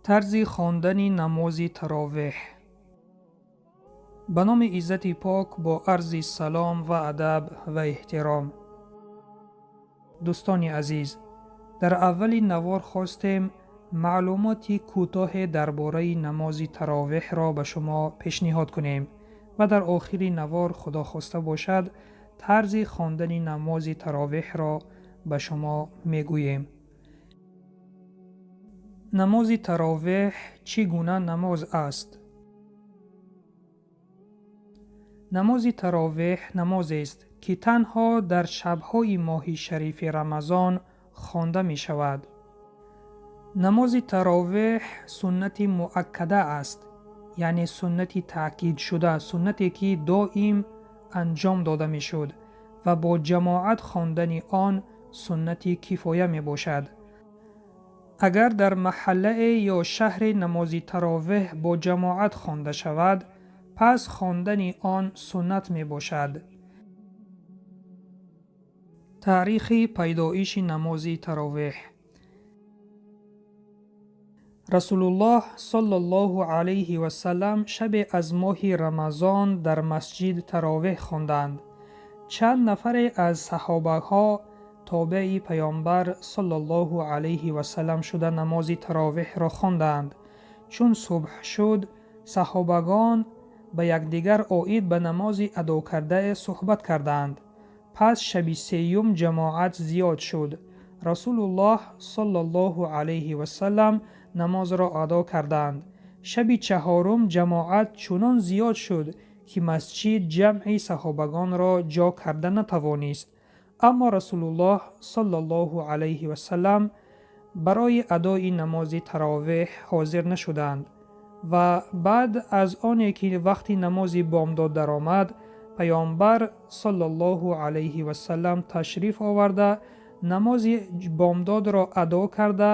Тарзи хондани намози таровеҳ. Ба номи Иззати Пок бо арзи салом ва адаб ва эҳтиром. Дӯстони азиз, дар аввали навор хостем маълумоти кӯтоҳе дар бораи намози таровеҳро ба шумо пешниҳод кунем ва дар охири навор, Худо хоста бошад, тарзи хондани намози таровеҳро ба шумо мегӯем. Намози таровеҳ чӣ гуна намоз аст? Намози таровеҳ намозест, ки танҳо дар шабҳои моҳи шарифи Рамазон хонда мешавад. Намози таровеҳ суннати муаккада аст, яъне суннати таъкидшуда, суннате ки доим анҷом дода мешуд ва бо ҷамоат хондани он суннати кифоя мебошад. Агар дар маҳаллае ё шаҳре намози таровеҳ бо ҷамоат хонда шавад, пас хондани он суннат мебошад. Таърихи пайдоиши намози таровеҳ. Расулуллоҳ саллаллоҳу алайҳи васаллам шабе аз моҳи Рамазон дар масҷид таровеҳ хонданд. Чанд нафаре аз саҳобаҳо тобеи паёмбар саллаллоҳу алайҳи васаллам шуда намози таровеҳро хонданд. Чун субҳ шуд, саҳобагон ба якдигар оид ба намози адокардае суҳбат карданд. Пас шаби сеюм ҷамоат зиёд шуд. Расулуллоҳ саллаллоҳу алайҳи васаллам намозро адо карданд. Шаби чаҳорум ҷамоат чунон зиёд шуд, ки масҷид ҷамъи саҳобагонро ҷо карда натавонист. Аммо Расулуллоҳ саллаллоҳу алайҳи васаллам барои адои намози таровеҳ ҳозир нашуданд ва баъд аз оне ки вақти намози бомдод даромад, паёмбар саллаллоҳу алайҳи васаллам ташриф оварда, намози бомдодро адо карда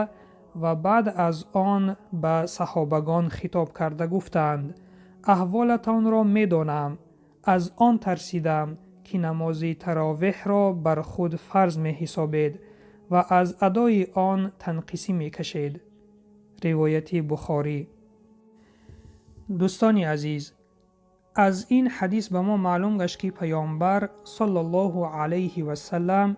ва баъд аз он ба саҳобагон хитоб карда гуфтанд: аҳволатонро медонам, аз он тарсидам, ки намози таровеҳро бар худ фарз меҳисобед ва аз адои он танқисӣ мекашед. Ривояти Бухорӣ. Дӯстони азиз, аз ин ҳадис ба мо маълум гашт, ки паёмбар саллаллоҳу алайҳи васаллам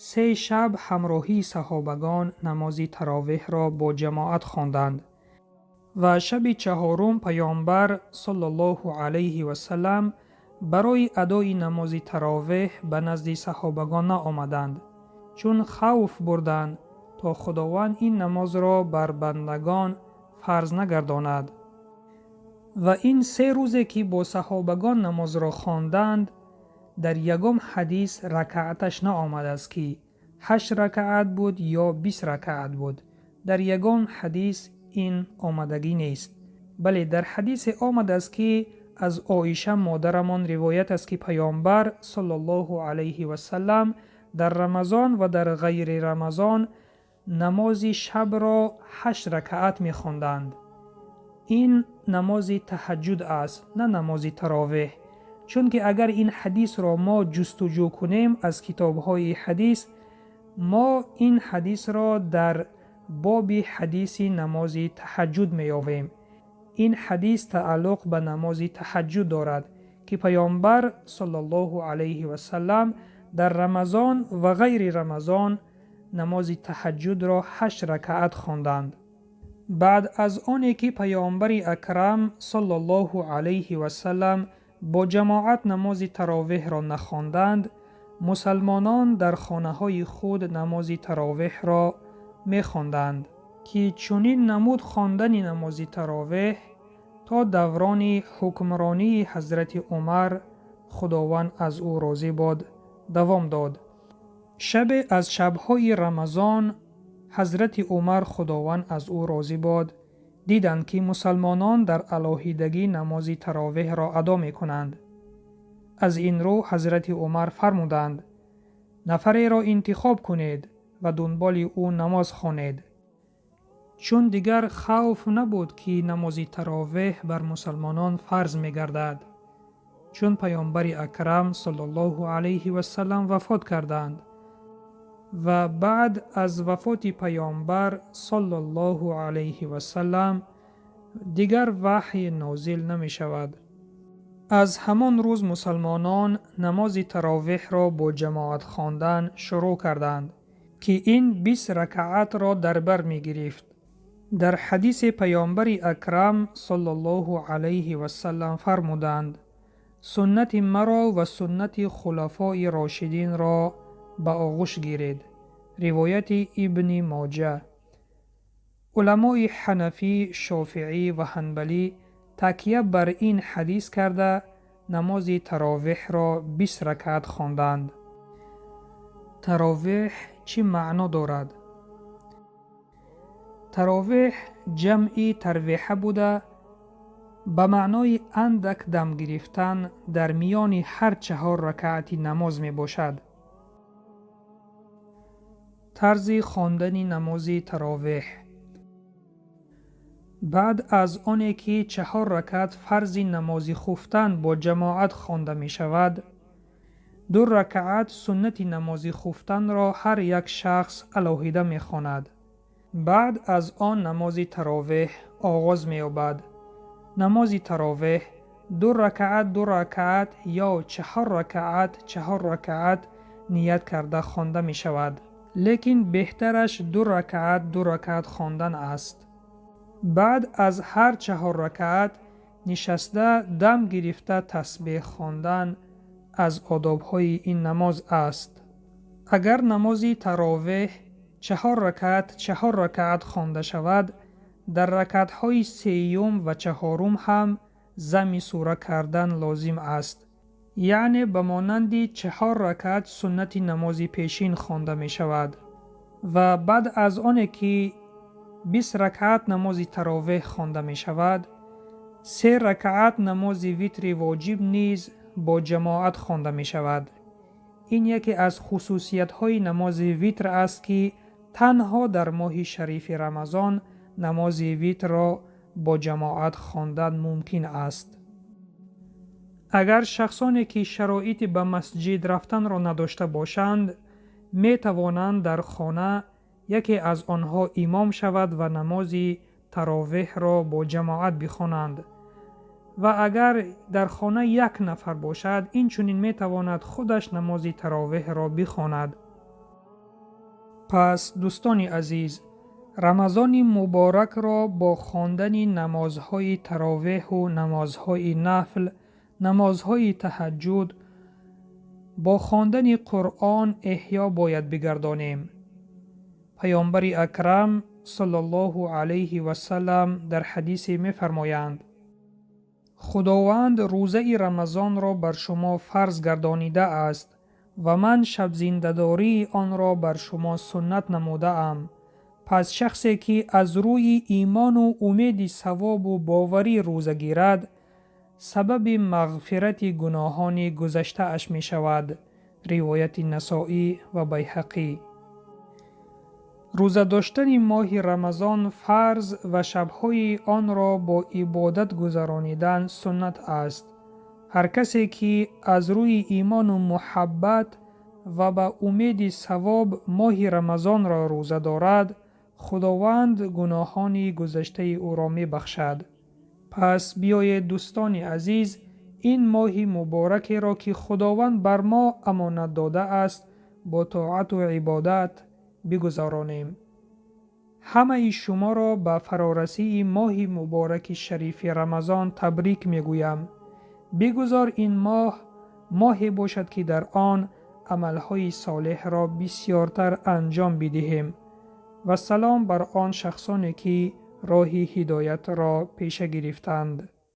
се шаб ҳамроҳии саҳобагон намози таровеҳро бо ҷамоат хонданд ва шаби чаҳорум паёмбар саллаллоҳу алайҳи васаллам барои адои намози таровеҳ ба назди саҳобагон наомаданд, чун хавф бурданд, то Худованд ин намозро бар бандагон фарз нагардонад. Ва ин се рӯзе ки бо саҳобагон намозро хонданд, дар ягон ҳадис ракааташ наомадааст, ки 8 ракаат буд ё 20 ракаат буд. Дар ягон ҳадис ин омадагӣ нест. Бале, дар ҳадисе омадааст, ки аз Оиша модарамон ривоят аст, ки паёмбар саллаллоҳу алайҳи васаллам дар Рамазон ва дар ғайри Рамазон намози шабро 8 ракаат мехонданд. Ин намози таҳаҷҷуд аст, на намози таровеҳ. Чунки агар ин ҳадисро мо ҷустуҷӯ кунем аз китобҳои ҳадис, мо ин ҳадисро дар боби ҳадиси намози таҳаҷҷуд меёбем. Ин ҳадис тааллуқ ба намози таҳаҷҷуд дорад, ки паёмбар саллаллоҳу алайҳи васаллам дар Рамазон ва ғайри Рамазон намози таҳаҷҷудро 8 ракаат хонданд. Баъд аз оне ки паёмбари акрам саллаллоҳу алайҳи васаллам бо ҷамоат намози таровеҳро нахонданд, мусалмонон дар хонаҳои худ намози таровеҳро мехонданд, ки чунин намуд хондани намози таровеҳ то даврони ҳукмронии ҳазрати Умар, Худованд аз ӯ розӣ бод, давом дод. Шабе аз шабҳои Рамазон ҳазрати Умар, Худованд аз ӯ розӣ бод, диданд, ки мусалмонон дар алоҳидагӣ намози таровеҳро адо мекунанд. Аз ин рӯ ҳазрати Умар фармуданд: нафареро интихоб кунед ва дунболи ӯ намоз хонед. Чун дигар хавф набуд, ки намози таровеҳ бар мусалмонон фарз мегардад, чун паёмбари акрам саллаллоҳу алайҳи васаллам вафот карданд. Ва баъд аз вафоти Паёмбар саллаллоҳу алайҳи васаллам дигар ваҳй нозил намешавад. Аз ҳамон рӯз мусалмонон намози таровеҳро бо ҷамоат хондан шурӯъ карданд, ки ин 20 ракаатро дар бар мегирифт. Дар ҳадиси Паёмбари Акрам саллаллоҳу алайҳи васаллам фармуданд: суннати маро ва суннати хулафои рошидинро ба оғӯш гиред. Ривояти Ибни Моҷа. Уламои ҳанафӣ, шофиӣ ва ҳанбалӣ такя бар ин ҳадис карда намози таровеҳро 20 ракаат хонданд. Таровеҳ чӣ маъно дорад? Таровеҳ ҷамъи тарвеҳа буда, ба маънои андак дам гирифтан дар миёни ҳар 4 ракаати намоз мебошад. Тарзи хондани намози таровеҳ. Баъд аз оне ки 4 ракаат фарзи намози хуфтан бо ҷамоат хонда мешавад, 2 ракаат суннати намози хуфтанро ҳар як шахс алоҳида мехонад. Баъд аз он намози таровеҳ оғоз меёбад. Намози таровеҳ 2 ракаат 2 ракаат ё 4 ракаат 4 ракаат ният карда хонда мешавад, лекин беҳтараш 2 ракаат 2 ракаат хондан аст. Баъд аз ҳар 4 ракаат нишаста дам гирифта тасбеҳ хондан аз одобҳои ин намоз аст. Агар намози таровеҳ 4 ракаат 4 ракаат хонда шавад, дар ракаатҳои сеюм ва чаҳорум ҳам зами сура кардан лозим аст, яъне ба монанди 4 ракаат суннати намози пешин хонда мешавад. Ва баъд аз оне ки 20 ракаат намози таровеҳ хонда мешавад, 3 ракаат намози витри воҷиб низ бо ҷамоат хонда мешавад. Ин яке аз хусусиятҳои намози витр аст, ки танҳо дар моҳи шарифи Рамазон намози витрро бо ҷамоат хондан мумкин аст. Агар шахсоне ки шароити ба масҷид рафтанро надошта бошанд, метавонанд дар хона яке аз онҳо имом шавад ва намози таровеҳро бо ҷамоат бихонанд. Ва агар дар хона як нафар бошад, инчунин метавонад худаш намози таровеҳро бихонад. Пас дӯстони азиз, Рамазони муборакро бо хондани намозҳои таровеҳу намозҳои нафл, намозҳои таҳаҷҷуд, бо хондани Қуръон эҳё бояд бигардонем. Паёмбари Акрам саллаллоҳу алайҳи васаллам дар ҳадисе мефармоянд: Худованд рӯзаи Рамазонро бар шумо фарз гардонидааст ва ман шабзиндадории онро бар шумо суннат намудаам. Пас шахсе ки аз рӯи имону умеди савобу боварӣ рӯза гирад, сабаби мағфирати гуноҳони гузаштааш мешавад. Ривояти Насоӣ ва Байҳақӣ. Рӯза доштани моҳи Рамазон фарз ва шабҳои онро бо ибодат гузаронидан суннат аст. Ҳар касе ки аз рӯи имону муҳаббат ва ба умеди савоб моҳи Рамазонро рӯза дорад, Худованд гуноҳони гузаштаи ӯро мебахшад. Пас биёед дӯстони азиз, ин моҳи муборакеро ки Худованд бар мо амонат додааст, бо тоату ибодат бигузаронем. Ҳамаи шуморо ба фарорасии моҳи мубораки шарифи Рамазон табрик мегӯям. Бигузор ин моҳ моҳе бошад, ки дар он амалҳои солеҳро бисёртар анҷом бидиҳем. Ва салом бар он шахсоне ки роҳи ҳидоятро пеша гирифтанд.